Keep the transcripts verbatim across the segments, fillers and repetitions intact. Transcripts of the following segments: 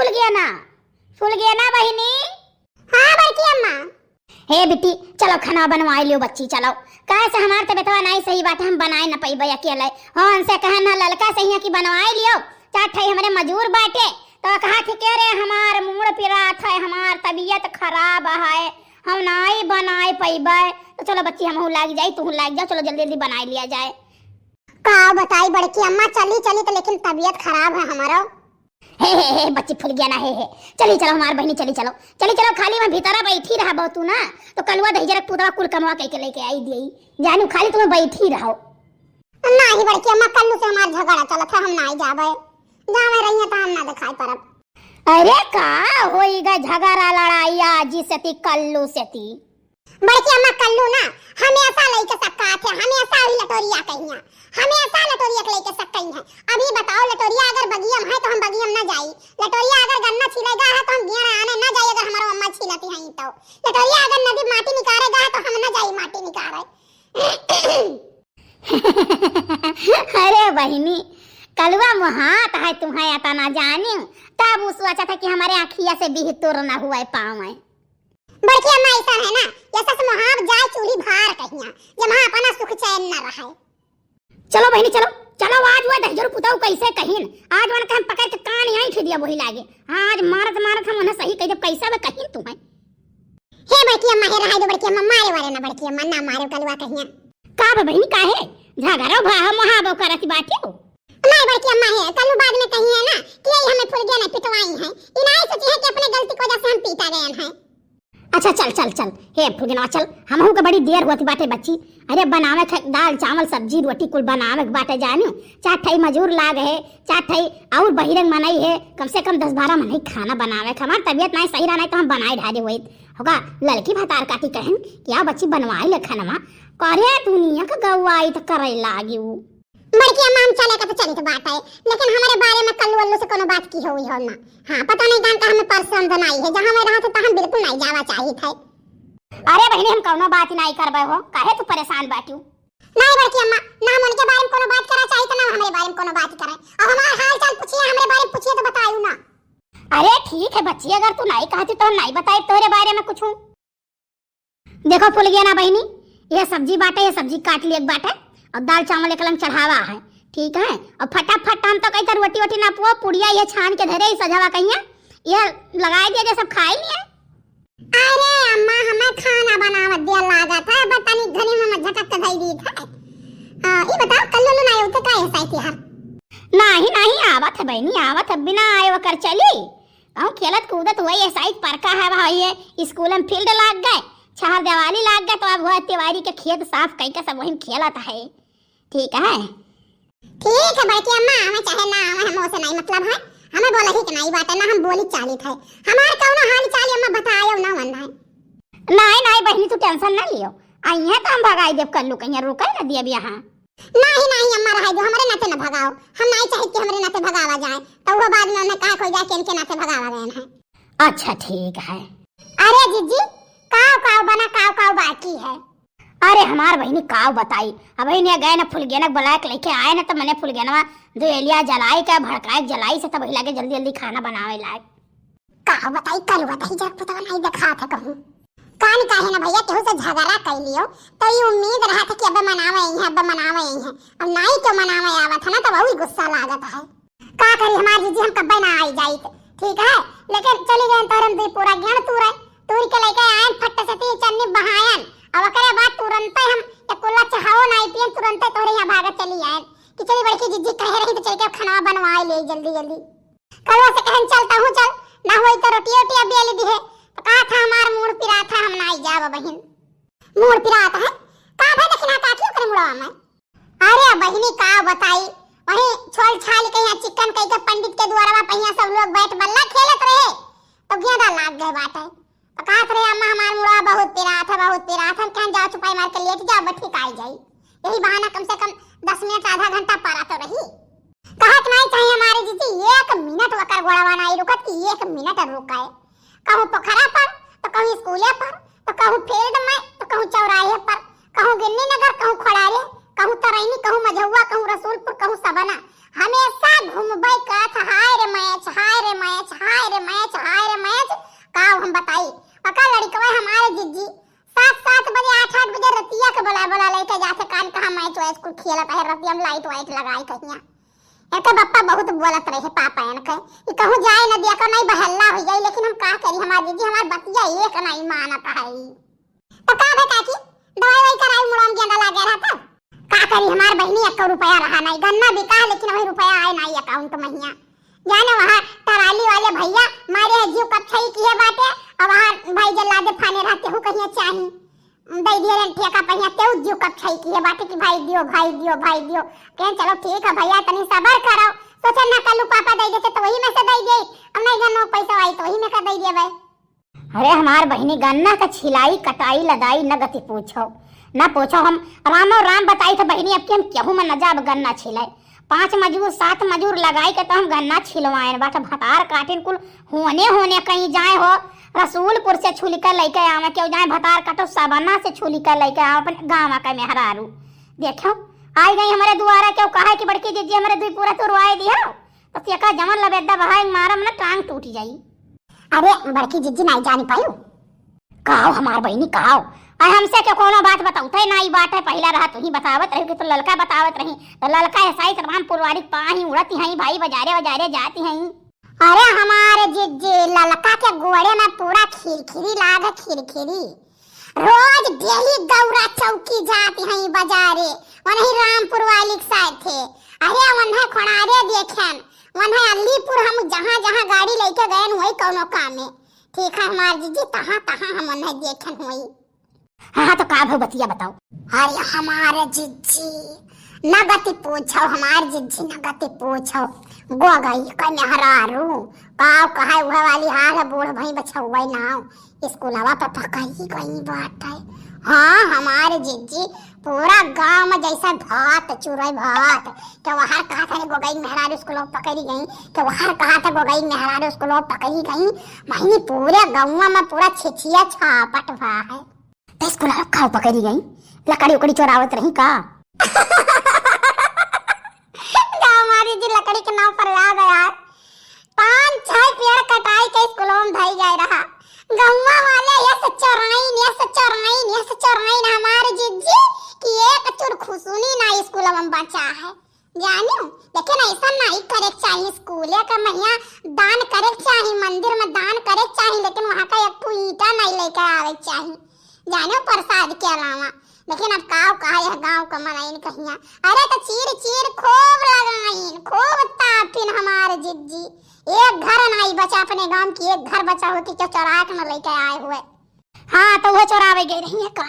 फुलगेना, फुलगेना बहिनी। हाँ बड़की अम्मा। हे बिट्टी, चलो खाना बनवाइ लियो बच्ची, चलो। काहे से हमार तबियतवा नाई सही बाटे, हम बनाए न पइबे अकेले। हाँ, उनसे कहे ना ललका से हियाँ कि बनवाइ लियो, चार ठे हमरे मजूर बाटे, तो कहा थी के रे हमार मूड़ पिरात है, हमार तबियत खराब है, हम नाई बनाए पइबे। तो चलो बच्ची, हमहू लाग जाई, तुहू लाग जाओ, चलो जल्दी जल्दी बनाइ लिया जाए। का बताई बड़की अम्मा, चली चली तो लेकिन तबियत खराब है हमारो। हे, हे, हे, बच्ची फुलगेना, हे, हे। चली चलो हमार बहिनी, चली चलो। चली चलो, खाली मैं भीतरा बैठी रहबो तू ना, तो कलुआ दहिजरक पुतवा कुल कमवा कइके लइके आई दियई। जानू खाली तुम्हें बैठी रहो। नाही बड़की अम्मा, कल्लू से हमार झगड़ा चलत है, हम नाही जाबे। जावे रहिए तो हम ना दिखाई परब। अरे का होई गा झगड़ा लड़ाई आज से ती कल्लू से ती? बड़की अम्मा कल्लू ना हमेशा लइके सक्कात है, हमेशा वही लटोरिया कहिया, हमेशा लटोरिया के लइके सक्कई है। अभी बताओ लटोरिया अगर बगियम है तो हम बगियम ना जाई, लटोरिया अगर गन्ना छीलेगा है तो हम गेड़ आने ना जाई, अगर हमारो अम्मा छीलती हैं तो। लटोरिया अगर नदी माटी निकालेगा है तो हम ना जाई माटी निकाले। अरे बहिनी, कलुआ मोहात है तुम्हें अतना जानियो, तब उ सोचत है कि हमारे आँखिया से बिहतुर न हुए पावे। बड़की अम्मा ऐसा है ना, ऐसा से मोहाब जाए चूल्ही भार कहिया, जब हाँ अपना सुख चैन न रहे। चलो बहिनी चलो, चलो आज वो दहिजरू पुतऊ कैसे कहिन, आज वन के हम पकड़ के कान यहीं ठे दिया वही लागे। हाँ, आज मारत मारत हम उन्हें सही कह देब, कैसा वे कहिन तुम्हें। हे बड़की अम्मा, हे रहाई दो बड़की अम्मा, मारे वाले ना बड़की अम्मा, ना मारे कलुआ कहिया। का बा बहिनी, काहे? झगड़ो भा हम वहाँ बो करत बाटे हो। नहीं बड़की अम्मा, हे कलू बाद में कहिए ना कि यही हमें फुलगेना पिटवाई है। इनाई सोची है कि अपने गलती की वजह से हम पीटा गए हैं। अच्छा चल चल चल, हे फुलगेनवा चल, हमहू के बड़ी देर होती बाटे बच्ची। अरे बनावे के दाल चावल सब्जी रोटी कुल बनावे के बाटे जानियो। चार ठई मजूर लाग है, चार ठई और बहिरंग मनई है, कम से कम दस बारह मनई खाना बनावे के। हमार तबियत नाई सही रहा, नाई तो हम बनाए ढारे होइत। होगा ललकी भतार काटी कहन कि आओ बच्ची बनवाई ले खानवा। करे दुनिया के गवाई तो करे लागी उ। बड़की अम्मा हम चले का तो चलित बाटे, लेकिन हमारे बारे में कल्लू वल्लू से कोनो बात की होई हो ना। हाँ, पता नहीं कहाँ का हमें पसंद नाई है, जहाँ मैं रहत है तहाँ बिल्कुल नाई जावा चाहित है। अरे बहिनी हम कौनो बात नाई करबे हो, काहे तू परेशान बाटियो? नहीं बड़की अम्मा, ना हम उनके बारे में कोनो बात करा चाहित, ना हमरे बारे में कोनो बात करे। अब हमार हाल चाल पूछिए, हमरे बारे में पूछिए तो बतायू ना। अरे ठीक है बच्ची, अगर तू नाई कहती तो हम नाई बताई तोहरे बारे में कुछ। देखो फुलगेना बहिनी, यह सब्जी बाटे, यह सब्जी काट लिए बाटे और दाल चावल एक लंग चढ़ावा है, ठीक है? और फटाफट हम तो कही रोटी वोटी ना पुओ, पुड़िया ये छान के धरे, ई सझवा कहिया, यह लगाए दिया जे सब खाए लिए। अरे अम्मा, हमें खाना बनावत दिया लागत है, बस तनी घड़ी में झटक के धई दी है। हाँ, ई बताओ कल्लू ना आयो तो का ऐसा ही तिहार? नहीं नहीं, आवत है बहिनी, आवत है, बिना आए वकर चली। कहूँ खेलत कूदत हुआ, ये साइड परका है, वहाँ ये स्कूल में फील्ड लाग गए, छहर दिवाली लाग गए, तो अब हुआ तिवारी के खेत साफ कई के सब वहीं खेलत है। ठीक है, ठीक है बड़की अम्मा, आवे चाहे ना आवे, हमें ओसे नहीं मतलब है, हमें बोला ही के नहीं बात है ना, हम बोली चालित है, हमार कौनो हाल चाल अम्मा बतायो ना मन है। नहीं नहीं बहिनी, तू टेंशन ना लियो, आई है तो हम भगाई देब कल्लू, कहीं रुके ना दियब यहाँ। नाही नाही अम्मा, रहाई दो, हमरे नाते न भगाओ। हम नाही चाहित कि हमरे नाते भगावा जाए, तो वो बाद में उन्हें कहा कोई जाके इनके नाते भगावा गए हैं। अच्छा ठीक है। अरे जीजी, काव काव बना, काव काव बाकी है? अरे हमार बहिनी काव बताई, अब इन्हें गए ना फुलगेनक बुलाए के लेके आए ना, तो मैंने फुलगेनवा दुएलिया जलाई के भड़काए के जलाई से तब वही लागे जल्दी जल्दी खाना बनावे लाए। का बताई, कलुआ दहिजर पुतवा नहीं देखात है कहूँ। कान काहे ना भैया, केहू से झगड़ा कर लियो, तो ये उम्मीद रहत है कि अबे मनावे आई है, अबे मनावे आई है। अब नाई के मनावे आवत है ना, तब और गुस्सा लागत है। का करी हमार जीजी, हम कब्बे ना आई जाइत, ठीक है? लेकिन चली गए तोहरे हम दुई पूरा गेंद तूरे, तूर के लेके आयन फट से तीन चन्नी बहायन। अब ओकरे बाद तुरंते हम एक कुल्ला चाहो नाई पियन, तुरंते तोहरे यहाँ भागत चली आयन कि चली बड़की जीजी कहे रही तो चल के खाना बनवा ले जल्दी जल्दी। कलुआ से कहन, "चल, तहूँ चल, ना होई तो रोटियो ओटिया बेल दिहे।" तो कहा था, "हमार मूड़ पिरा था, हम नाई जाब बहिन।" मूड़ पिरात है? का भा देखना काकी ओकरे मुड़वा में? अरे बहिनी, का बताई, वहीं छोल छाल के यहाँ चिकन कई के पंडित के दुआरवा पे यहाँ सब लोग बैठ बल्ला खेलत रहे, तो गेंदा लाग गए बाटे। तो कहत रहे, "अम्मा, हमार मुड़वा बहुत पिरात है, बहुत पिरात है।" हम कहन, "जाओ, चुपाई मार के लेट जाओ, बस ठीक आई जाई।" यही बहाना कम से कम दस मिनट, आधा घंटा परा तो रही। कहत नाई चाहे हमारे जीजी, एक मिनट वकर गोड़वा नाई रुकत कि एक मिनट रुकाए। कहूँ पोखरा पर, तो कहूँ स्कूले पर, तो कहूँ फील्ड में, तो कहूँ चौराहे पर, कहूँ गिन्नी नगर, कहूँ खोड़ारे, कहूँ तरैनी, कहूँ मझौवा, कहूँ रसूलपुर, कहूँ सबना। हमेशा घूमबे कहत, "हाय रे मैच, हाय रे मैच, हाय रे बोलत रहे पापा इनके, ई कहूँ जाए न दिया कर, नहीं बहल्ला हो जाई, लेकिन हम का करी, हमार जीजी हमार बतिया एक नहीं मानत है। तो का बे काकी, दवाई ववाई कराई, मुड़वा में गेंदा लागे रहा तब? का करी हमार बहिनी, एको रुपया रहा नहीं, गन्ना बिका है, लेकिन वही रुपया आए नहीं account में हिया। जाने वहाँ टराली वाले भैया मारे है जीव कक्षई किए बाटे, और वहाँ भाई जल्लादे फाने रहते हूँ कहिए चाही। दे दिए रे ठेका पहिया, तेऊ जीव कक्षई किए बाटे कि भाई दियो, भाई दियो, भाई दियो। कहें चलो ठीक है भैया, तनी सबर करो, सोचे ना कल्लू पापा दे देते तो वही में से दे दिए, अब नहीं गन्नो पैसा आई तो वही में का दे दिए भाई। अरे हमार बहिनी, गन्ना का छिलाई, कटाई, लदाई न गति पूछो, न पूछो। हम रामो राम बताई थे बहिनी, अब कि हम केहू में न जाब गन्ना छिलाई। पाँच मजूर, सात मजूर लगाई के तो हम गन्ना छिलवाएन, बाट भतार काटिन कुल होने होने कहीं जाए हो। रसूलपुर से छुली के लेके आवे, केहू जाए भतार काटो सबना से छुली के लेके आवे अपने गाँव का मेहरारू। देखो, आई गई हमारे दुआरा, केहू कहे कि बड़की जीजी हमारे दुई पूरा तुरवाए दियो, तो तेका जमन लबेदा बहाए मारम ना टांग टूट जाई। अरे बड़की जिज्जी नाई जानी पायू। कहो हमार बहिनी कहो, अरे हमसे के कोनो बात बताऊ थे नाई बात है, पहिला रहा तुही बतावत रही कि तो ललका बतावत रही, तो ललका ऐसा ही रामपुर वाली पाही उड़ती हैं भाई, बजारे बजारे जाती हैं। अरे हमारे जिज्जी ललका के गोड़े में पूरा खिरखिरी लाग है, खिरखिरी। रोज डेली गौरा चौकी जाती हैं बजारे, वनही रामपुर वाली के साथे। अरे वन्हे खोड़ारे देखेन, वन्हे अलीपुर हम जहाँ जहाँ गाड़ी लेके गएन वही कौनो काम में। ठीक है हमार जिज्जी, तहाँ तहाँ हम वन्हे देखेन होई। हाँ हाँ, तो का भव बतिया बताओ। अरे हमारे जिज्जी न गति पूछो, हमार जिज्जी न गति पूछो। गो गई का मेहरारू, का कहे उहे वाली हाल है, बूढ़ भई बछौवे नाव। स्कूलवा पे पकड़ी गई बाटे। हाँ, हमार जिज्जी पूरा गांव में जैसे भात चुरई भात, के वहार कहा था गोगई मेहरारू स्कूलों पकड़ी गई, के वहार कहा था गोगई मेहरारू स्कूलों पकड़ी गई। वहीं पूरे गाँव में पूरा छिछिया छापट भा है। तो स्कूलवा का पकड़ी गई, लकड़ी उकड़ी चोरावत रही का? जा हमारी जी लकड़ी के नाम पर याद है यार, पाँच छह पेड़ कटाई के स्कूलों में धई जाए रहा। गौवा वाले ये से चोराइन, ये से चोराइन, ये से चोराइन हमारे जिज्जी कि एक चुरखुसुनी ना स्कूलों में बचा है। जानियो, लेकिन ऐसा नहीं करे के चाहिए। स्कूले का महिया दान करे के चाहिए, मंदिर में दान करे के चाहिए, लेकिन वहाँ का एक ठो ईंटा नहीं लेके आवे के चाहिए। जाने प्रसाद के अलावा, लेकिन अब काव कहा यह गाँव का मनइन कहिया। अरे तो चीर चीर खूब लगाइन, खूब तापिन हमार जिज्जी। एक घर नाई बचा अपने गाँव की, एक घर बचा होती तो चोरा के न लेके आए हुए। हाँ तो वह चोरावे गए रही है का?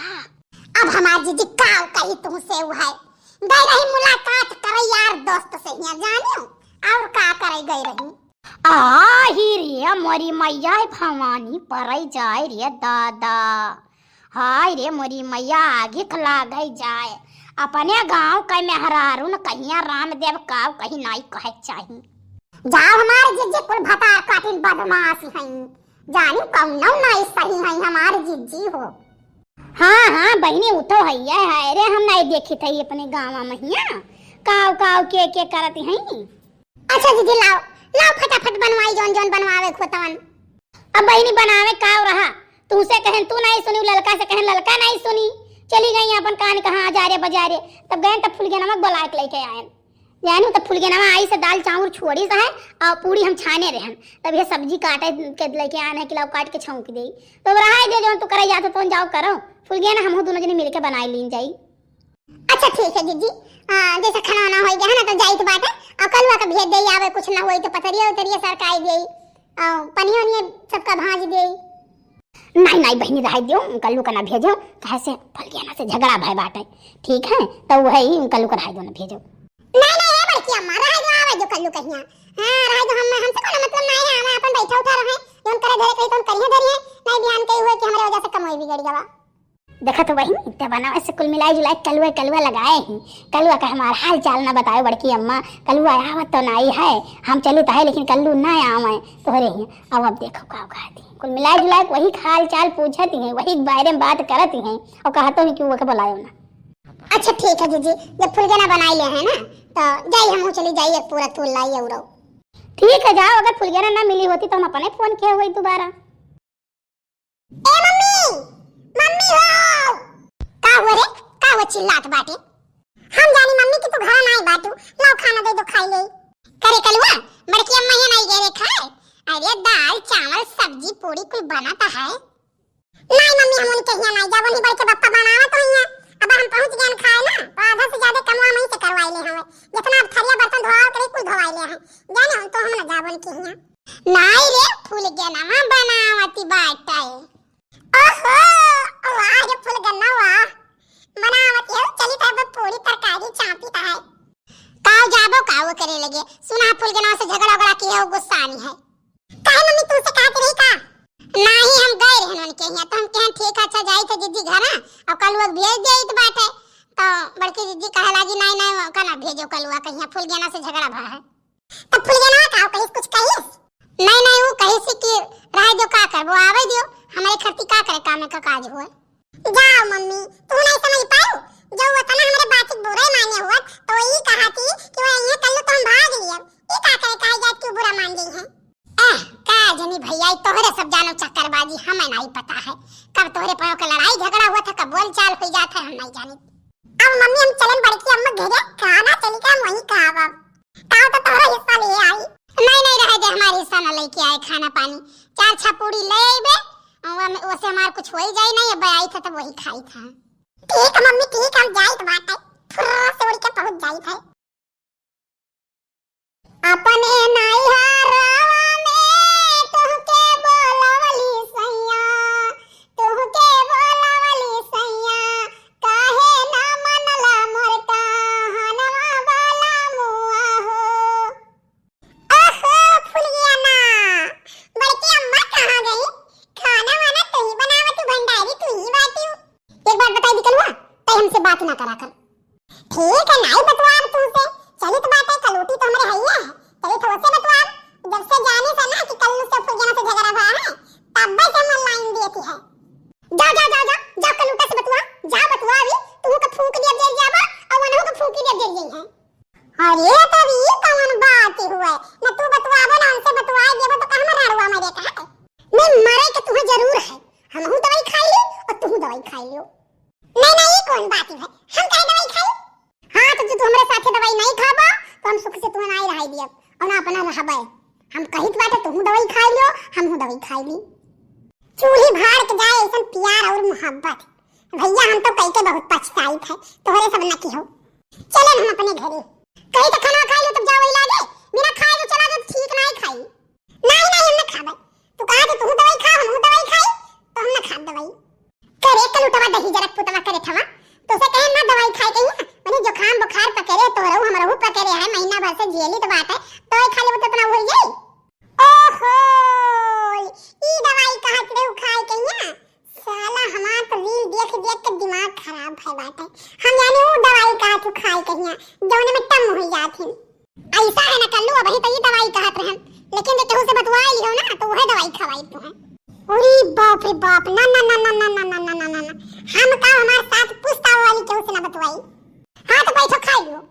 अब हमार जिज्जी काव कही तुमसे, वह गए रही मुलाकात करे यार दोस्त से हिया, जानियो और का करे गए रही। आही रे मोरी मैया भवानी, परई जाए रे दादा। हाय रे मोरी मैया, आगिक लागै जाए। अपने गाँव कै मेहरारून कहिया रामदेव काव कही नाई कहे चाही। जाओ हमार जिज्जी कुल भतार काटिन बदमाश हईं। जानी कौनो नाई सही हईं हमार जिज्जी हो। हाँ, हाँ, बहिनी, उ तो हइये है रे, हम नाई देखित हई अपने गाँव महिया। काव, काव, के, के करत हई। अच्छा दीदी, लाओ, लाओ फटाफट बनवाई जौन, जौन बनवावे खोतवन। अब बहिनी बनावे काव रहा, तू से कहन तू नाई सुनी, ललका से कहन ललका नाई सुनी। चली गई अपन कान कहाँ जा रे बजा रे। तब गए तब फुलगेनवा के बुलाए के लेके आयन। जानू, तब फुलगेनवा आई से दाल चाउर छोड़ी से है और पूड़ी हम छाने रहन। तब ये सब्जी काटे के लेके आन है कि लाओ काट के छौंक देई। तो रहाई दे, जौन तू करे जात हो, तौन जाओ करो। फुलगेना हमहू दोनों जने मिलके बनाई लीन जाई। अच्छा ठीक है जीजी, आ, जैसे खाना वाना हो गया है ना तो जाइत बाटे, और कलुआ का भेज दे आवे, कुछ ना होई तो पतरिया उतरिया सरकाई दे, और पनिया उनिया सबका भाज दे। नहीं, नहीं बहिनी, रह दियो, कल्लू का ना भेजो, कहे से फुलगेना से झगड़ा भय बाटे, ठीक है, तो वही कल्लू का रह दो, ना भेजो। नहीं, नहीं, ए बड़की अम्मा, रह दो, आवे जो कल्लू कहिया। हाँ, रह दो, हम, हमसे कोनो मतलब नहीं है, हम अपन बैठा उठा रहे, जौन करे धरे कही, तौन करिए धरिए, नहीं बिहान कही हुए कि हमारे वजह से कमाई बिगड़ गवा। देखत हो बहिनी, ते बनावे से कुल मिलाई जुलाई कलुआ, कलुआ लगाए ही। कलुआ का हमार हाल चाल ना बतावे बड़की अम्मा, कलुआ आवत तो नाई है, हम चलित है लेकिन कल्लू ना आवे तोहरे ही। अब, अब देखो का कहती हैं। कुल मिलाई जुलाई वही हाल चाल पूछत ही हैं, वही बारे में बात करत ही हैं और कहत ही कि वो के बुलायो ना। अच्छा ठीक है जीजी, जब फुलगेना बनाई ले है ना तो जाई, हम चली जाई एक पूरा तोल लाई औरो। ठीक है जाओ, अगर फुलगेना ना मिली होती तो हम अपने फोन किए हुई दोबारा। ए मम्मी, मम्मी हो। का हुआ रे? का हुआ चिल्लात बाटे? हम जानी मम्मी कि तू घर नाई बाटू, लाओ खाना दे दो खाई ले। करे कलुआ, बड़की अम्मा हियाँ नाई गए रे खाए? अरे दाल, चावल, सब्जी, पूड़ी कुल बनत है। नाई मम्मी, हम उनके हियाँ नाई जाबो, नहीं बड़के बप्पा बनावत होइहैं। अब हम पहुँच गए खाए ना, तो आधा से ज्यादा कमवा वहीं से करवाई ले हवे। जितना अब थरिया बर्तन धोआवे के रही, कुल धोवाई ले हैं। जाने हम तो हम ना जाबो उनके हियाँ। नाई रे, फूलगेनवा बनावती बाटे। ओहो, वाह रे फूलगेनवा, बनावती है, चली तो अब पूरी तरकारी चापी तो है। काव जाबो, काव करे लगे? सुना फूलगेनवा से झगड़ा उगड़ा किहे हो, गुस्सा आनी है। काहे मम्मी, तुमसे कहत रही का? नाही, हम गए रहन उनके हियाँ, तो हम कहेन, "ठीक है, अच्छा, जाई थे दीदी घर, हाँ, और कल वो भेज देइत बाटे।" तो बड़की दीदी कहे लागी, "नहीं, नहीं, उनका ना भेजो, कल वो कहिया फूलगेना से झगड़ा भा है।" तब फूलगेना का कहिस, कुछ कहिस? नहीं, नहीं, वो कहिस कि रह जो, का करबो, आवे दियो, हमारे खर्ची का करे, काम का काज हुए। जाओ मम्मी, तू नहीं समझ पाऊ, जो वो तना हमारे बात की बुराई माने हुआ, तो वो ई कहा थी कि वो ये कल तो हम भाग लिए, ई का करे, काहे जात क्यों बुरा मान गई है? आह, का जानी भैया, ई तोहरे सब जानो चक्करबाजी, हमें नहीं पता है। कब तोहरे पाँव के लड़ाई झगड़ा हुआ था, कब बोल चाल हुई जात है, हम नहीं जानी। अब मम्मी हम चलन बड़की अम्मा घरे, खाना चली के हम वहीं खाब। अब ताऊ तो तोहरा हिस्सा ले आई। नहीं, नहीं, रहे दे, हमारे हिस्सा ना लेके आए खाना पानी। चार छह पूड़ी ले आइबे, वो में, वो से हमार कुछ हो ही जाई नहीं, अब आई था तब वही खाई था। ठीक है मम्मी, ठीक है, हम जाइत बाटे, फुर्र से उड़ के पहुँच जाइत है। अपने नैहरवा में तुहके बोलवली सैया, तुहके बोलवली सैया, काहे ना मनला मोर कहनवा वाला मुआ हो। ओहो, फुलगेना, बड़की अम्मा कहाँ गई? खाना वाना तू ही बनावत, भंडारी तू ही बाटी। एक बात बताई बिकलुआ, तै हमसे बात ना करा कर। ठीक है, नाई बतवाब तुमसे। चलित बाटे, कलूटी तो हमरे हइये है। चलित हो से बतवाब। जब से जानी से ना कि कल्लू से फुलगेना से झगड़ा हुआ है, तब से हम लाइन देती है। जा, जा, जा, जा, जा कलूटा से बतवा, जा बतवा अभी, तू का फूंक दिया जर जाबा, और वनहु का फूंकी दिया जर जाई है। अरे, तब ई कौन बात हुए? न तू बतवाबो, न उनसे बतवाए देबो, तो कहमा राड़ुआ मरे का है? नहीं, मरे के तुहे जरूर है। हमहू दवाई खाई ली और तू दवाई खाई लियो। नहीं, नहीं, ई कौन बात है? हम काहे दवाई खाई? हाँ, तो जो तू हमरे साथे दवाई नहीं खाबो, तो हम सुख से तुहे नहीं रहाई दियब और ना अपना रहबे। हम कहित बाटे, तू दवाई खाई लियो, हमहू दवाई खाई ली। चूल्ही भाड़ के जाए ऐसन प्यार और मोहब्बत। भैया, हम तो कई के बहुत पछताइत है, तोहरे सब न की हो। चले हम अपने घरे। कही तो खाना खाई लो, तब जाओ वही लागे। बिना खाए जो चला जाओ, ठीक ना है खाई। नहीं, नहीं, हम ना खाबे। तू कहा कि तू दवाई खा, हम दवाई खाई, तो हम ना खाब दवाई। करे कलूटवा दही जरा पुतवा करे थवा। तो से कहे ना दवाई खाए के ही ना, मने जुकाम बुखार पकड़े, तोहरहू हमरहू पकड़े है, महीना भर से झेली तो बात है, दवाई खा लेबो तो इतना हो जाई। ओहो, ई दवाई कहा के खाए के ही ना? साला हमार तो reel देख देख के दिमाग खराब भय बाटे। हम जाने ऊ दवाई कहा तू खाए कहिया, जौने में टम हुई जात हिन। ऐसा है ना कल्लू, अबही तो ई दवाई कहत रहन, लेकिन जे केहू से बतवाए लिहो ना, तो वह दवाई खवाई तू है। अरे बाप रे बाप, ना, ना, ना। हम का हमार साथ पुश्तौ वाली केहू से ना बतवाई। हाँ, तो बैठो, खाई लो।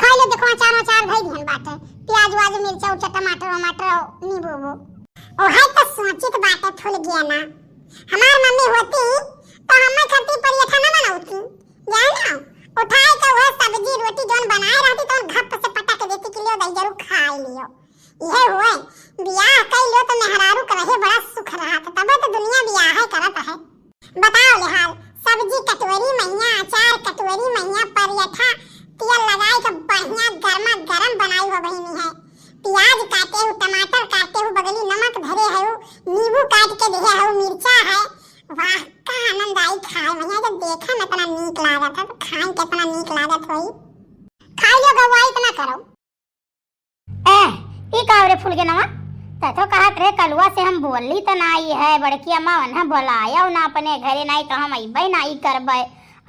खाई लो, देखो, अचार, अचार धई दिहन बाटे। प्याज, व्याज, मिर्चा, उर्चा, टमाटर, वमाटर, नींबू, उबू। ओहे तो सोचित बाटे फुलगेना। हमार मम्मी होती, तो हमें खातिर परियठा ना बनौती। जाए ना, उठाए के वह सब्जी, रोटी जौन बनाए रहती, तो घप से पटक देती कि लियो, दई जरूर खाई लियो। इहे हुए, बियाह कई लियो, तो मेहरारू के रहे बड़ा सुख रहत, तबे तो दुनिया बियाह करत है। बताओ ले हाल, सब्जी कटोरी महिया, अचार कटोरी महिया, परियठा तेल लगाई के बढ़िया गरमा गरम बनाई हो बहिनी है। प्याज काटे हो, टमाटर काटे हो, बगली नमक धरे हो, नींबू काट के दिहे हो, मिर्चा है। वाह, का आनंद आई खाए महिया, जब देखे में इतना नीक लागत है, तो खाए के इतना नीक लागत होई। खाई लो गौआ, इतना करो। ए, ई का रे फुलगेनवा? तै तो कहत रहे कलुआ से हम बोली त नाई है, बड़की अम्मा उन्हें बोलाया ना अपने घरे, नाई तो हम अइबे नाई करबे।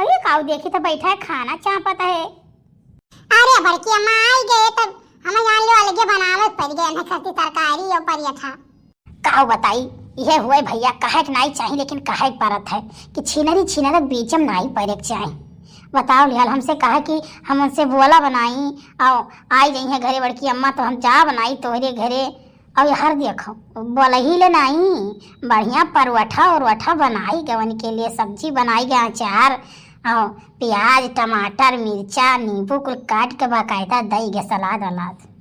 अरे काऊ देखी तो बैठा है, खाना चापत है। अरे बड़की अम्मा आई गए तब हम जान लो अलगे बनावे पड़ गए, न खाती तरकारी और परियठा। काऊ बताई, इहे हुए भैया, कहे के नाई चाही, लेकिन कहे के परत है कि छिनरी छिनरी बीच में नाई पड़े के चाही। बताओ लिहाल, हमसे कहा कि हम उनसे बोला बनाई, और आई जइहे घरे बड़की अम्मा, तो हम जा बनाई तोहरे घरे। और हर देखो, बोलही ले नाई, बढ़िया परवठा उरवठा बनाई गए उनके लिए, सब्जी बनाई गए, अचार, और प्याज, टमाटर, मिर्चा, नींबू कुल काट के बाकायदा दई गए, सलाद वलाद।